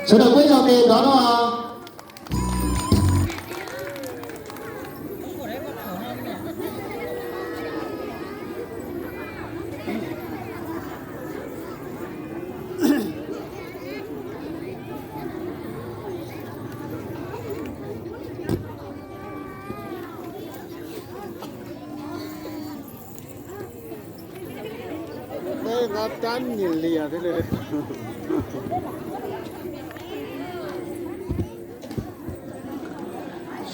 Sawv daws peb zog ke nrov no. Nqa rab niag lias thiab li.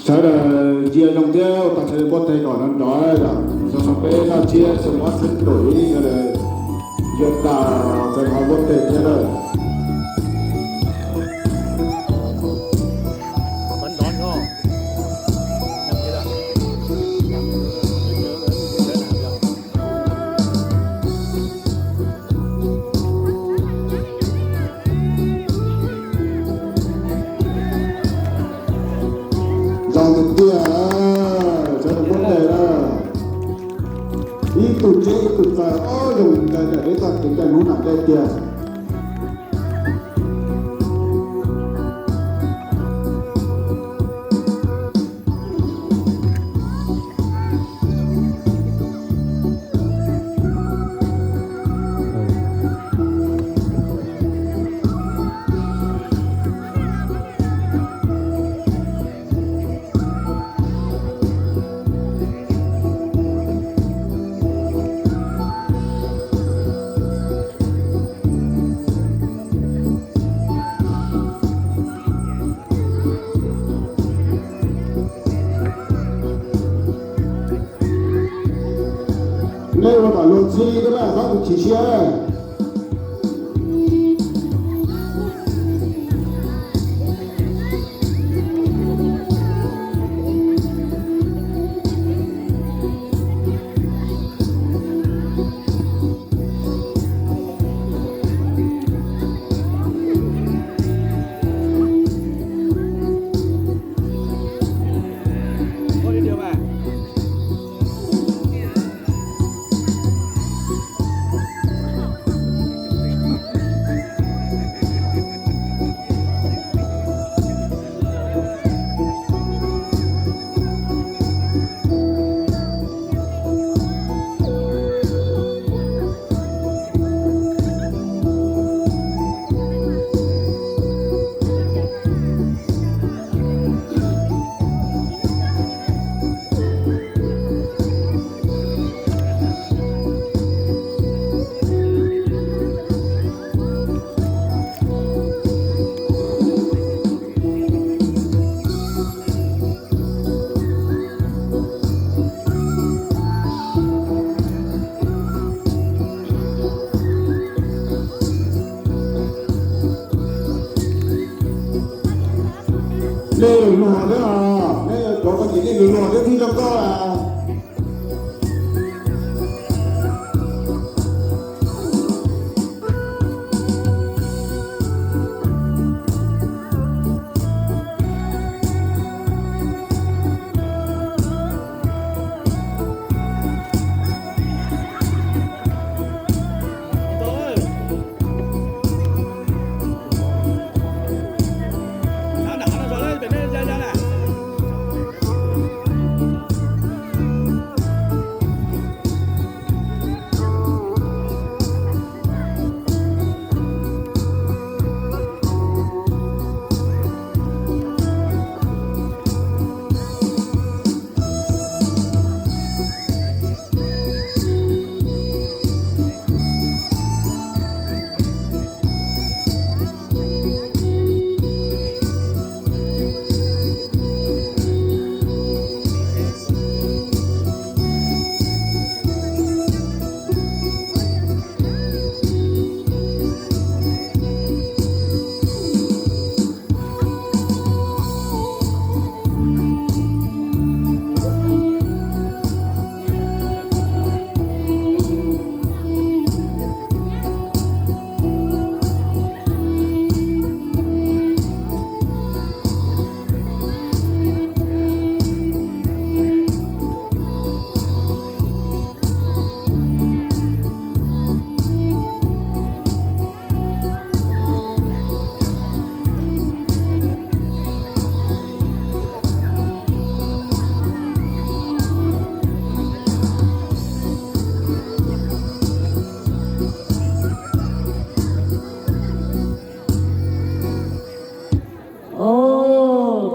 Sawv daws ntsia zoo thiab ua tau sawv daws npuaj teg kom nrov nrov, yog xyoo no peb noj tsiab xyoo ob txhiab kaum ib, sawv daws ntsia tas sawv daws ho npuaj teg thiab lawm. Zoo tiag tiag, sawv daws npuaj teg na. Ib tug tsiab ib tug txawv, ob zoo ntawd, peb txoj kev cai hnub no deb tiag. Nej ua kom luag ntxhi thiab lawm, txhob mus chim siab. Nej luag thiab os, nej cov ko ces nej luag luag thiab, tib zoo koj.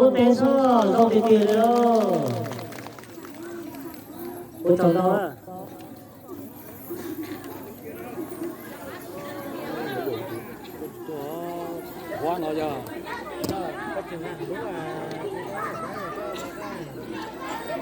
Ua peb soj zoo tiag tiag li lauj. Ua tsaug ntau. Huab no yog,